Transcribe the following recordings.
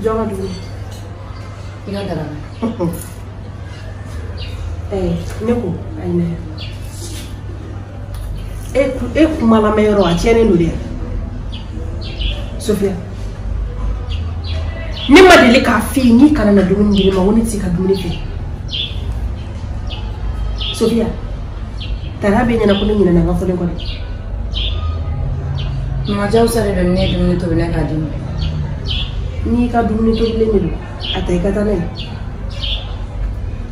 Jɔn ka dumuni. I ka daraka. Ne ko ayi ne. E kuma lamɛn yɔrɔ a tiɲɛnen don dɛ. Sofiya. Ne ma deli k'a f'i ye n'i kana na dumuni di ne ma ko ne tɛ se ka dumuni kɛ. Sofiya. Tara bɛ ɲɛna ko ne ɲinɛna n ka fɔlen kɔ dɛ. Mama jagosa de don ne ye dumuni tobi ne k'a d'i ma. N'i ka dumuni tobilen de don a ta i ka taa n'a ye.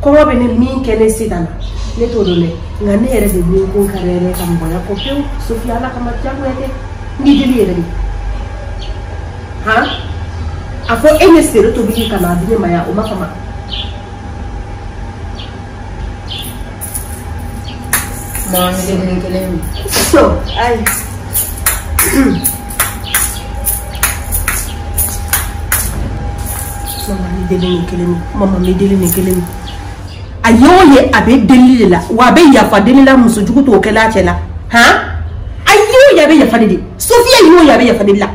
Kɔngɔ bɛ ne min kɛ ne sisan na ne t'o dɔn dɛ nka ne yɛrɛ de min ko ka yɛrɛ ka mɔgɔya kɔ pewu. Sofiya ala kama diyagoya tɛ n b'i deli yɛrɛ de. Han a fɔ e ye seri tobili ka n'a di ne ma yan o ma fama. Mama n bɛ dumuni kelen min. Ayi. Mama n bɛ deli nin kelen min. Mama n bɛ deli nin kelen min. A ye o ye a bɛ delili de la wa a bɛ yafa deli la musojugu t'o kɛla a cɛ la. Han a ye o ye a bɛ yafa de Sofiya ye o ye a bɛ yafa deli la.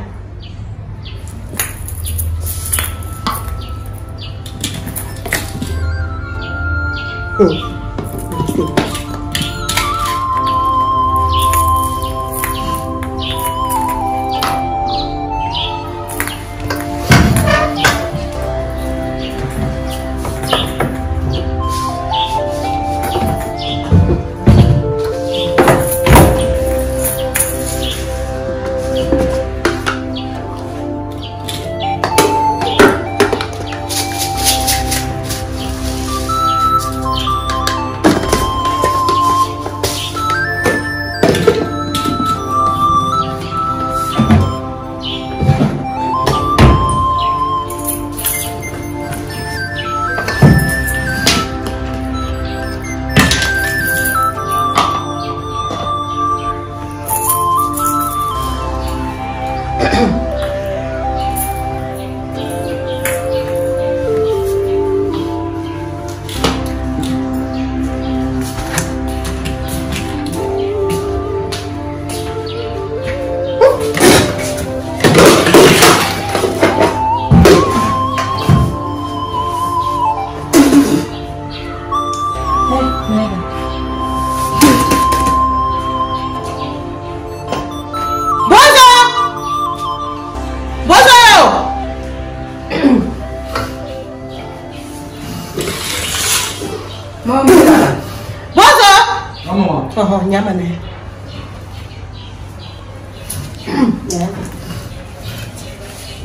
Nyama ne.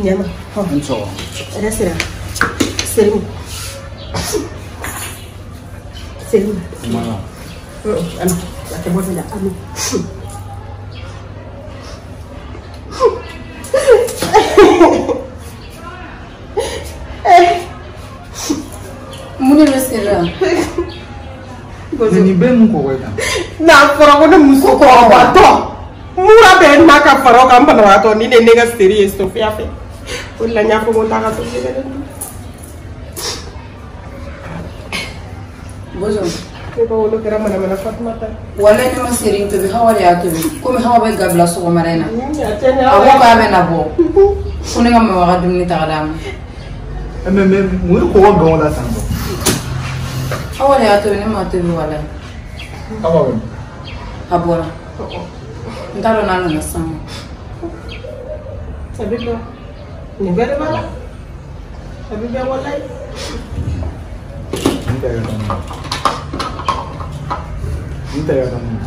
Nyama. Nso. Resira. Serim. Serim. Mama. Ano, ate mo sila. Ano. Mun de bɛ seri la? Nin bɛɛ mun kɔgɔ ye tan? N'a fɔra ko ne muso kɔrɔbatɔ mura bɛ n na ka fara o kan banabagatɔ ni de ye ne ka seri ye Sofiya fɛ o de la n y'a fɔ ko n t'a ka so dɛ. Bozo. Ne ka wolo kɛra manamana Fatumata. Walayi ne ma seri in tobi Hawa de y'a tobi komi Hawa bɛ ga bila sɔgɔmada in na. A ko k'a bɛ na bɔ ko ne ka mama ka dumuni ta ka d'a ma. Mais mun ye kɔgɔ gan o la tan tɔ? Hawa de y'a tobi ne ma tobi walayi. Hawa bɛ min? A bɔra. N t'a dɔn n'a nana sisan. A bɛ bɔ. Nin bɛɛ de b'a la. A bɛ bɛn walayi. N tɛ ka taa mun. N tɛ ka taa mun.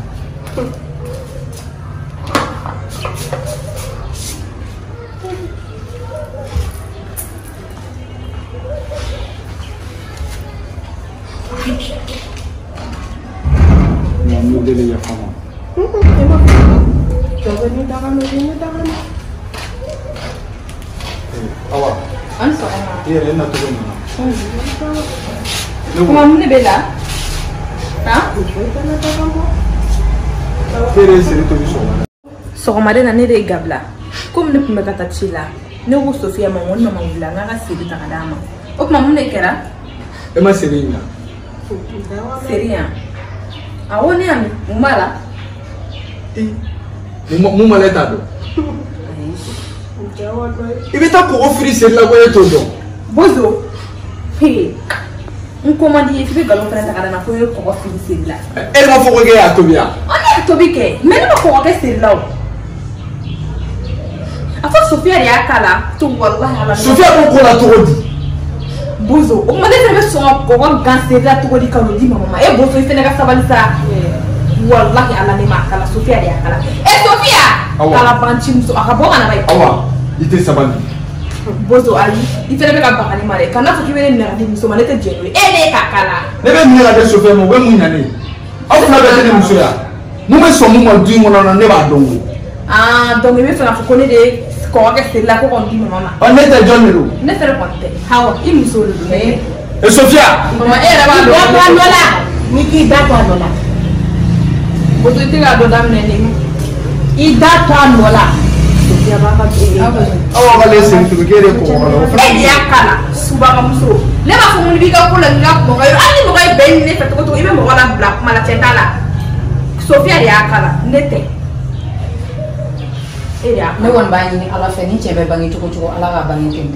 N bɛ deli yafa ma. Awa. An sɔgɔma. I yɛrɛ e na cogo min na. Kuma mun de bɛ la? Han? E yɛrɛ ye seri tobi sɔgɔma. Sɔgɔmada in na ne de ye ga bila. Komi ne tun bɛ ka taa ci la, ne ko Sofiya ma ko ni mama wulila n k'a ka seri ta ka d'a ma. O tuma mun de kɛra? E ma seri in na? Seri yan? Awɔ ne y'a min. Mun b'a la? Mun b'a la e t'a dɔn? I bɛ taa kɔgɔ firi seri la ko e t'o dɔn. Bozo, he, n ko man di ye f'i bɛ nkalon fana ta ka na n na ko e ye kɔgɔ firi seri la. E m'a fɔ ko e y'a tobi wa? Ɔ ne y'a tobi kɛ, mais ne ma kɔgɔ kɛ seri la o. A fɔ Sofiya de y'a k'a la, to walahi ala. Sofiya b'o ko la cogo di? Bozo, o tuma ne fana bɛ sɔn ka kɔgɔ gan seri la cogo di ka n'o di mama ma? E Bozo i fana ka sabali sa. Walahi ala ne m'a kala, Sofiya de y'a kala. E Sofiya! Kalabanci muso, a ka bɔ ka na ba ye. Awa, i tɛ sabali. Bozo ayi, i fana bɛ ka baga ne ma dɛ. Kana fɔ k'i bɛ ne minɛ ka di muso ma, ne tɛ jɛn n'o ye. E ne k'a kala. Ne bɛ minɛ ka di Sofiya ma, o bɛ mun ɲa ne ye? Aw fila bɛɛ tɛ ne muso ye. Mun bɛ sɔn mun ma du in kɔnɔ na, ne b'a dɔn o. Ah, donc i bɛ fɛ k'a fɔ ko ne de ye kɔgɔ kɛ seri la ko k'o di mama ma. Ɔ ne tɛ jɔn de don? Ne fɛnɛ kɔni tɛ. Hawa, i muso de don mais. E Sofiya! Mama e yɛrɛ b'a dɔn. I da to a nɔ la. N'i k'i da to a nɔ la. Bozo i tɛ k'a dɔ daminɛ ne. I da to a nɔ la. Sofiya b'a ka du. Awa k'ale seri tobi k'e de kɔgɔ k'a la. E de y'a k'a la subagamuso. Ne b'a fɔ ko n'i b'i ka ko la n'i ka mɔgɔ ye hali ni mɔgɔ ye bɛn ɲini ne fɛ cogo o cogo i bɛ mɔgɔ labila kuma la cɛ t'a la. Sofiya de y'a k'a la ne tɛ. Ne kɔni b'a ɲini ala fɛ ni cɛ bɛ bange cogo cogo ala k'a bange ten.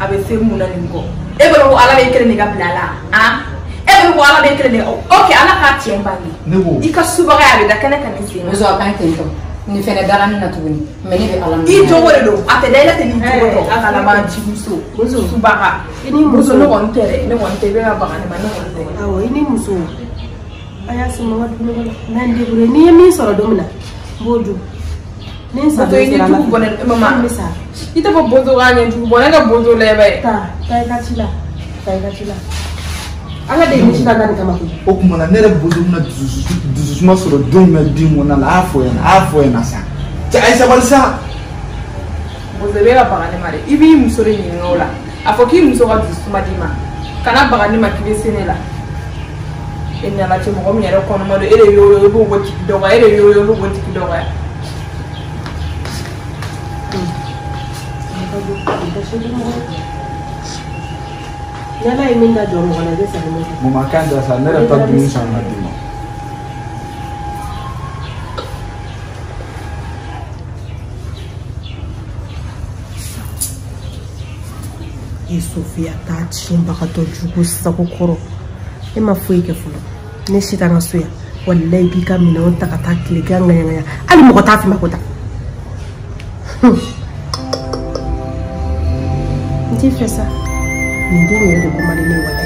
A bɛ se mun na nin kɔ? E bolo ko ala bɛ kelen de ka bila a la han? E bolo ko ala bɛ kelen de ka ok ala k'a tiɲɛ bange. Ne ko. I ka subagaya a bɛ da kɛnɛ kan nin sen. Bozo a ka ɲi ten tɔ. Nin fɛnɛ dara ne na tuguni mais ne bɛ ala minɛ. I jogo de don a tɛ da i la ten n'i jogo tɔ. A kana ma jigimuso. Bozo subaga. I ni muso. Bozo ne kɔni tɛ dɛ ne kɔni tɛ i bɛ ka baga ne ma ne kɔni tɛ. Awɔ i ni muso. A y'a sɔn ma ka dumuni kɔnɔ. N bɛ n débrouiller n'i ye min sɔrɔ don min na. N b'o dun. Ni n sa Bozo i ɲɛjugu bɔ ne mama. N bɛ sa. I tɛ bɔ Bozo k'a ɲɛjugu bɔ ne ka Bozo lajɛ. Taa taa i ka ci la. Taa i ka ci la. Ala de ye ni ci la da nin kama koyi. O tuma na ne yɛrɛ Bozo bɛna dususuma sɔrɔ don jumɛn du in kɔnɔna la a y'a fɔ ɲɛna a y'a fɔ ɲɛna sa. Cɛ a ye sabali sa. Bozo i bɛ ka baga ne ma dɛ. I b'i muso de ɲininka o la. A fɔ k'i muso ka dususuma d'i ma. Kana baga ne ma k'i bɛ se ne la. E ni ala cɛ mɔgɔ min yɛrɛ kɔnɔma don e de y'o ye i b'o tigi dɔgɔya e de y'o ye i b'o tigi dɔgɔya. Ni ala ye min da jɔ mɔgɔ la i bɛ segin n'o ye. Mama kan da sa ne yɛrɛ bɛ taa dumuni san ka d'i ma. E Sofiya t'a tiɲɛbagatɔ jugu sago kɔrɔ. E ma foyi kɛ fɔlɔ. Ne si t'an ka so yan. Walayi i b'i ka minɛnw ta ka taa tilegan ŋaɲa ŋaɲa. Hali mɔgɔ t'a f'i ma ko taa. N t'i fɛ sa. Nin den yɛrɛ de ko man di ne ye walayi.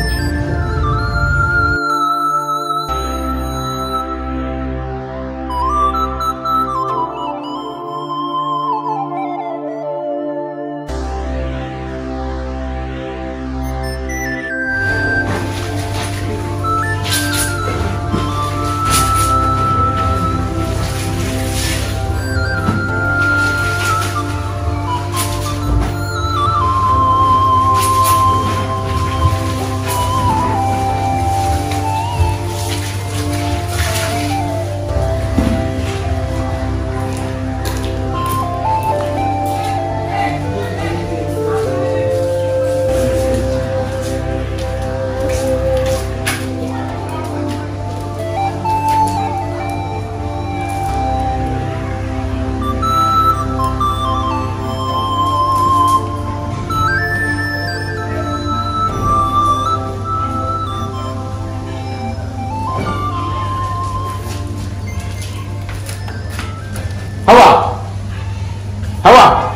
Hawa.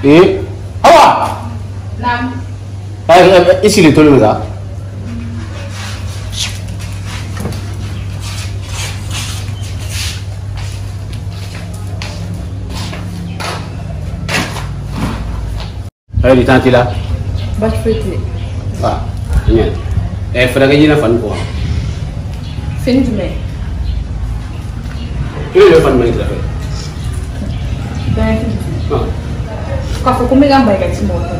Eh, Hawa. Naam. Ici le tolu là. Allez, tante là. Baasi foyi tɛ. Ah, ɲɛ. Eh, fɛɛrɛ kɛ ɲinɛ fani kɔ. Fini jumɛn? I bɛ fani jumɛn kɛrɛfɛ? Bɛɛ. K'a fɔ ko n bɛ ka mayiga ci mɔgɔ fɛ.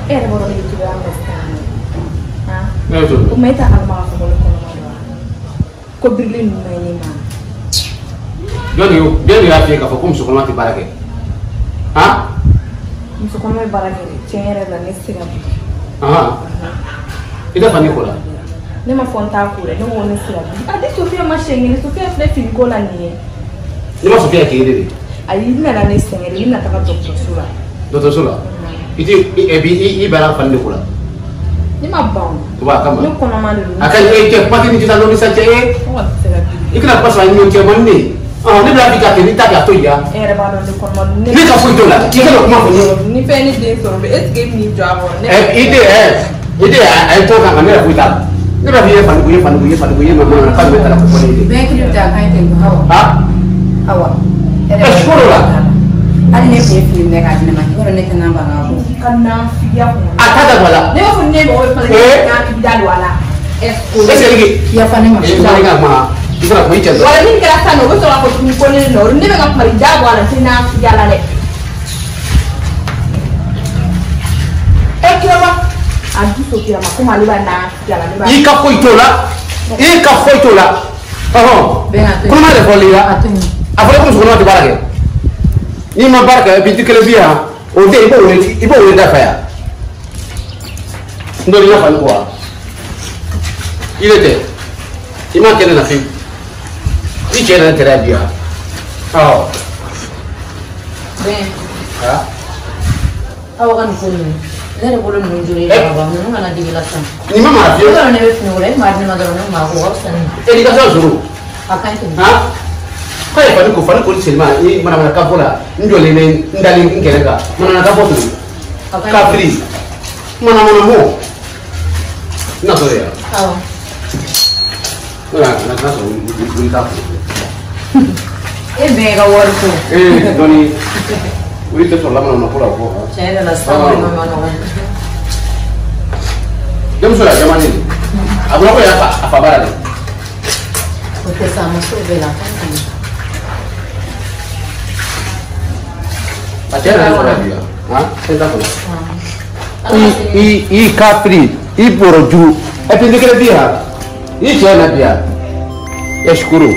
E yɛrɛ b'a dɔn ne bɛ cogoya min na sisan. Han? Ne bɛ cogo O tuma e t'a kalama k'a fɔ ko ne kɔnɔma don wa? Ko birili ninnu ma ɲi ne ma. Jɔn de y'a f'i ye k'a fɔ ko muso kɔnɔma tɛ baara kɛ? Han? Muso kɔnɔma bɛ baara kɛ dɛ. Tiɲɛ yɛrɛ la ne tɛ se ka biri. I tɛ fani ko la? Ne ma fɔ n t'a ko dɛ. Ne ko ne tɛ se ka biri. A di Sofiya ma siɲɛ kelen. Sofiya filɛ fini ko la nin ye. Ne ma Sofiya k'i ye de. Ayi i nana ne sɛgɛn de, ne bɛna taga dɔgɔtɔrɔso la. Dɔgɔtɔrɔso la? I tɛ et puis i bɛnna fani de ko la. Ne ma ban o. Wa a kama. Ne kɔnɔma de don. A ka ɲi e cɛ kuma tɛ ni sisan n'o ni sisan cɛ e. Ne kɔni tɛ se ka bi. I kana kuma sɔrɔ an ni ɲɔgɔn cɛ man ne. Ne bɛna f'i ka kɛ n'i ta kɛ a to yen ya. E yɛrɛ b'a dɔn ne kɔnɔma don. Ne ka foyi t'o la. I kana kuma fɔ ne. Ni fɛn ne den sɔrɔ est ce que e bɛ n'i jɔ a kɔrɔ? I den i den a ye tɔn kan nka ne yɛrɛ foyi t'a la. Ne b'a f'i ye fani ko ye fani ko ye fani ko ye ma mana k'ale bɛ taa ko fɔ ne ye. Bɛɛ kelen tɛ a ka ɲi ten Hawa. Ha? Hawa. Sukaro la. Hali ne tun ye fini minɛ k'a di ne ma, i b'a dɔn ne tɛna ban k'a bɔ. I ka nafigiya kɔnɔ. A ta da don a la. Ne b'a fɔ ne mɔgɔ bɛ fana ne ka da don a la. Est ce que yafa ne ma. I ka kuma i kana kuma i cɛ dɔrɔn. Wala min kɛra sisan nɔ, o bɛ sɔrɔ k'a fɔ tuguni ko ne nɔ ne bɛ ka kuma i da bɔ a la n tɛ nafigiya la dɛ. Ɛ Kirama. A du so Kirama komi ale b'a nafigiya la ne b'a. I ka foyi t'o la. I ka foyi t'o la. Ɔhɔn. Kɔnɔma de fɔli la. A fɔra ko muso kɔnɔma tɛ baara kɛ. N'i ma baara kɛ bi kelen bi yan o den i b'o wele da fɛ yan. N dɔn i y'a faamu wa? I bɛ tɛ i ma kɛ ne na fiyewu. I cɛ nana tɛrɛ bi yan. Awɔ. Bɛn. Ha? Aw ka nin ko ninnu ne yɛrɛ bolo ninnu joli la ka ban ninnu kana digi la sisan. Nin ma mara fiyewu. I b'a dɔn ne bɛ fini ko la e m'a di ne ma dɔrɔn ne m'a ko ka fisa ni. E n'i ka sɔrɔ sɔrɔ. A ka ɲi ten. Ha? K'a ye fani ko fani ko selima ni manamana ka fɔ la n jɔlen bɛ n dalen n kɛrɛ kan manamana ka fɔ tugun. Kafiri manamana mɔ n na sɔrɔ yan. Awɔ. N na sɔrɔ wuli t'a fɔ. E bɛɛ ka wari ko. Ee dɔɔni wuli tɛ sɔrɔ la manamana ko la o kɔ. Tiɲɛ yɛrɛ la sisan wari ma nɔgɔn. Denmuso la jamanen de a bɔra ko y'a fa a fa baara de. O tɛ sa a ma s'o bɛɛ la a ka ɲi. A cɛ nana sɔrɔ bi yan han fɛn t'a kɔnɔ. I kafiri i bɔrɔ jugu et puis ne kɛra bi yan i cɛ na bi yan e sukoro.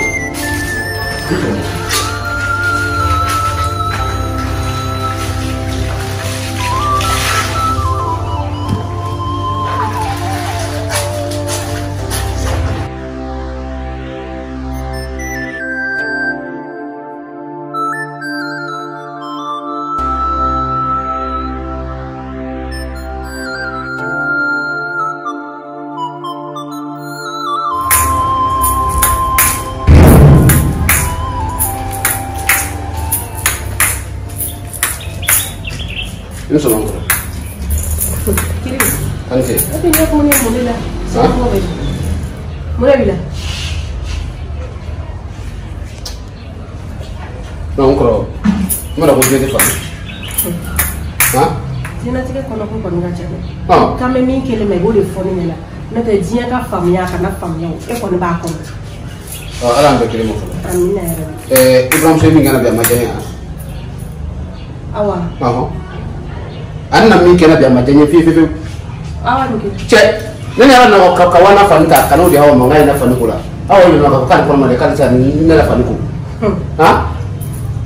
I sɔrɔ n kɔrɔ. Ani ce. E tɛ ɲɛ kuma ne mun de la? Mun de b'i la? Non n kɔrɔ, n b'a dɔn ko diɲɛ tɛ faamu. Han? Diɲɛlatigɛ kɔnɔ ko kɔni ka ca dɛ. K'an bɛ min kelen ma i b'o de fɔ ne ɲɛna. N'o tɛ diɲɛ ka faamuya kana faamuya o e kɔni b'a kɔnɔ. Ala y'an bɛɛ kelen ma fɔlɔ. Amina yarabi. I buramuso ye min kɛ na bi a ma diya n ye wa? Awa. Ɔhɔn. A nana min kɛ na bi a ma diya n ye fiyewu fiyewu. Awa dun kɛ. Cɛ ne ni ala nana ka wa na fani ta ka n'o di Awa ma n k'a ye na fani ko la. Awa yɛlɛma ka fɔ k'ale kɔnɔma dɛ k'ale tɛ se ka ne la fani ko. Han?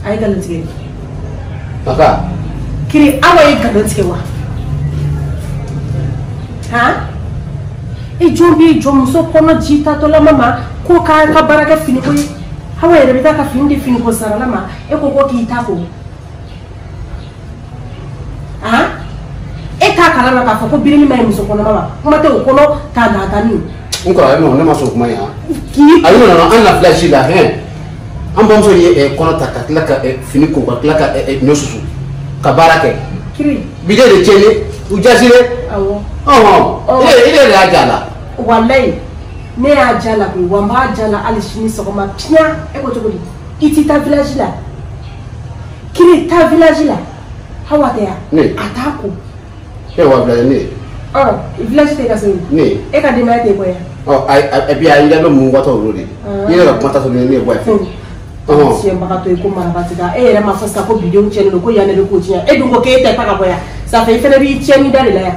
A ye nkalon tigɛ. Papa. Kiri Awa ye nkalon tigɛ wa? Han? E jɔn b'i jɔ muso kɔnɔ ji tatɔlama ma ko k'a ka baara kɛ finiko ye. Awa yɛrɛ bɛ taa ka fini di finiko sarala ma e ko k'i ta ko. Han? E t'a kalama k'a fɔ ko birili ma ɲi muso kɔnɔma ma kuma tɛ o kɔnɔ k'a latani. N kɔrɔ ne ma sɔn kuma ye han. A nana an na village la hɛn an bamuso ye kɔnɔ ta ka tila ka fini ko ka tila ka ɲɔ susu ka baara kɛ. Kiri. Bijɛ de tiɲɛni u jasire. Awɔ. Ɔhɔn e de y'a ja la. Walayi ne y'a ja la koyi wa n b'a ja la hali sini sɔgɔma piyan e ko cogo di i t'i taa village la. Kiri taa village la. Hawa tɛ yan. Ne. A t'a ko. E wa village ne. Ɔ village tɛ ka se yen. Ne. E ka denbaya tɛ bɔ yan. Ɔ ayi bi a ye bɛ mun watɔ olu de. I yɛrɛ ka kuma ta sɔrɔ ne ye bɔ yan. Tiɲɛbagatɔ ye ko marabatigi e yɛrɛ ma fɔ sisan ko bidenw tiɲɛnen don ko yan de ko tiɲɛ e dun ko k'e tɛ taa ka bɔ yan sanfɛ i fana b'i tiɲɛni da de la yan.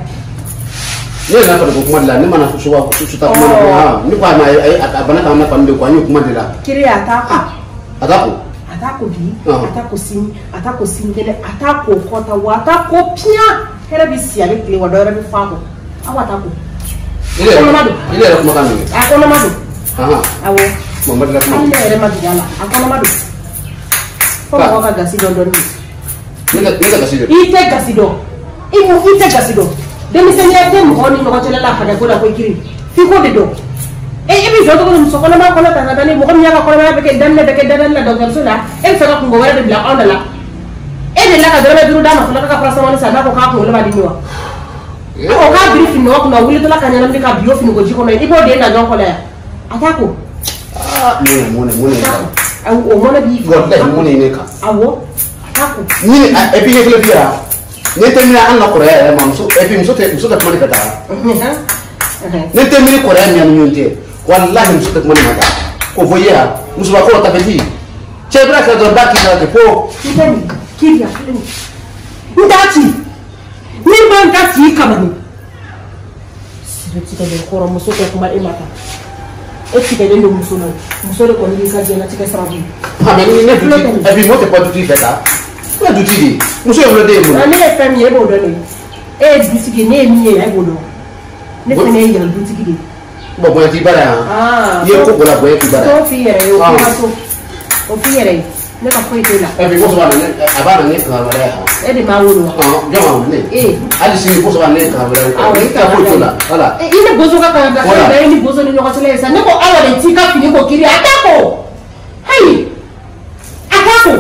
Ne yɛrɛ fana ko kuma de la ne mana suba suta kuma de la ne ko a ma a bana k'an na fani de ko an ye kuma de la. Kiri a t'a ko. A t'a ko. A t'a ko bi a t'a ko sini a t'a ko sinikɛnɛ a t'a ko kɔta wa a t'a ko piyan hɛrɛ bɛ si a bɛ tile wa dɔ wɛrɛ bɛ fɔ a kɔ aw t'a ko. Kɔnɔma don. I yɛrɛ kumakan min. A kɔnɔma don. Awɔ. Mamadu la kuma. Hali ne yɛrɛ ma dege a la a kɔnɔma don. Fo mɔgɔ ka gasi dɔn dɔɔni. Ne tɛ gasi dɔn. I tɛ gasi dɔn. I tɛ gasi dɔn. Denmisɛnninya tɛ mɔgɔ ni ɲɔgɔn cɛla la hakɛ ko la ko i kirin. F'i k'o de dɔn. E bɛ jɔ cogo di muso kɔnɔma kɔnɔ ta ka da ni mɔgɔ min y'a ka kɔnɔmaya bɛ kɛ daminɛ bɛ kɛ dadali la dɔgɔtɔrɔso la, e bɛ fɛ ka kungo wɛrɛ de bila anw da la. E delila ka dɔrɔmɛ 5 d'a ma fɔlɔ k'a ka fura samani san n'a ko k'a kunkolo b'a dimi wa? O k'a biri finɔgɔ kunna a wulitɔla ka ɲɛnamini ka bi o finiko ji kɔnɔ i b'o den da jɔn kɔnɔ yan a t'a ko. Mɔnɛ o mɔnɛ b'i kan. Walahi mɔnɛ ye ne kan. Awɔ a t'a ko. Ni et puis ɲɛkelen bi yan ne tɛ miiri an ka kɔrɔya yɛrɛ ma muso et puis muso tɛ kuma ne fɛ taa. Ne tɛ miiri kɔrɔya min ni ɲɔgɔn cɛ walahi muso tɛ kuma ne ma taa k'o fɔ i ye yan musoba kɔrɔ ta fɛ di cɛ bɛna kɛ dɔrɔn ba k'i la ten fo. I tɛ nin k'i a filɛ nin n t'a ci ni ma n ta ci i kama nin. Siri tigɛlen kɔrɔ muso tɛ kuma e ma tan e tigɛlen don muso la muso de kɔni b'i ka diɲɛlatigɛ sababu ye. Ah mais ni ne dutigi et puis mɔgɔ tɛ bɔ dutigi fɛ tan ne ye dutigi de ye muso ye woloden ye mun na. Ne ye fɛn min ye e b'o dɔn de e ye dutigi ye ne ye min ye e b'o dɔn ne fana ye yan dutigi de ye. Bon bonya t'i bara yan. I ye ko ko la bonya t'i bara yan. T'o f'i yɛrɛ ye o kuma to o f'i yɛrɛ ye. Ne ka foyi t'e la. Et puis muso b'a na ne a b'a na ne kalan wɛrɛ ye. E de m'a wolo wa. Jɔn b'a wolo ne. Hali sini muso b'a na ne kalan wɛrɛ ye. Awɔ i ka foyi t'o la voilà. I ni bozo ka kalan bila fɛn bɛɛ ye ni bozo ni ɲɔgɔn cɛla ye sa ne ko awa de t'i ka fini ko kiri a t'a ko hayi a t'a ko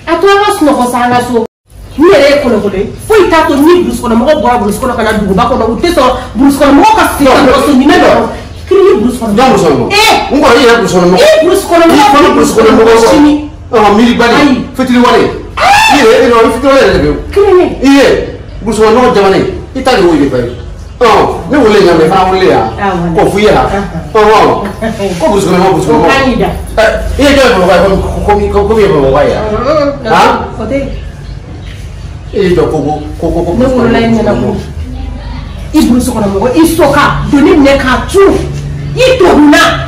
a to an ka sunɔgɔ sa an ka so. Ni yɛrɛ ye kolokolo ye foyi t'a to ni burusi kɔnɔ mɔgɔw bɔra burusi kɔnɔ ka na duguba kɔnɔ u tɛ sɔn burusi kɔnɔ mɔgɔw ka segin ka na so ɲinɛ dɔrɔn. Kiri ni burusi kɔnɔ. Jɔn burusi kɔnɔ mɔgɔ. N kɔrɔ i yɛrɛ burusi kɔnɔ mɔgɔ. I burusi kɔnɔ mɔgɔ. I fana burusi kɔnɔ mɔgɔ sini. Miiribali fitiriwale. I yɛrɛ i fitiriwale yɛrɛ de bɛ yen. Kiri ne. I ye burusi kɔnɔ mɔgɔ jamana ye i ta de y'o de fɛ ye. Ne wololen yan mɛ i fana wololen yan. K'o f'i ye yan. Ko burusi kɔnɔ mɔgɔ burusi kɔnɔ mɔgɔ. O ka ɲi da. I ye jɔn ye Bamakɔ yan komi i ye Bamakɔ ye yan. O tɛ. E y'i jɔ ko. Ne wolola i ɲɛna ko. I burusi kɔnɔ mɔgɔ i soka doni minɛ k'a tu i todunna.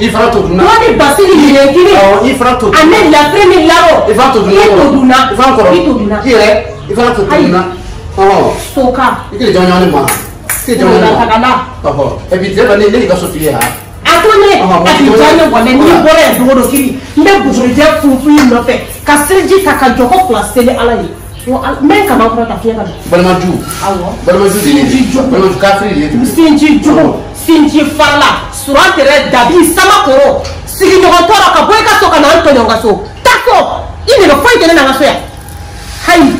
I fana todunna. Dɔ ni basi ni minɛn kelen. Awɔ i fana todunna. Ani lafere ni larɔ. I fana todunna. I todunna. I fana kɔrɔ. I todunna. I yɛrɛ i fana todunna. Soka. I k'i jɔn ɲɔgɔn ne ma. I k'i jɔn ɲɔgɔn ne ma. Tagala. Et puis tile fila ne y'i ka so f'i ye han. A to ne a k'i diya ne walayi n'i bɔra yan don o don kiri n bɛ bugurijɛ funfun i nɔfɛ ka seliji ta ka jɔ ko fila seli Ala ye. N bɛ n kama kɔrɔ ta fiɲɛ ka don. Balimaju. Awɔ. Balimaju de ye. Sinji jugu. Balimaju kafiri de ye. Sinji jugu. Sinji farala. Suran tɛrɛ dabi sama kɔrɔ. Sigiɲɔgɔn tɔɔrɔ ka bɔ i ka so ka na an tɔɲɔgɔn ka so. Taa so. I nɛgɛ foyi tɛ ne na n ka so yan. Hayi.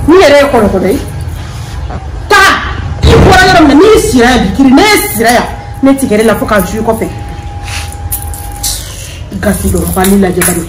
Ni yɛrɛ ye kɔlɔkɔlɔ ye. Taa. I bɔra yɔrɔ min na n'i sira yan bi kiri ne sira yan. Ne tigɛrɛ la fo k'a ju i kɔfɛ. Gasi dɔnbali lajɛ bani.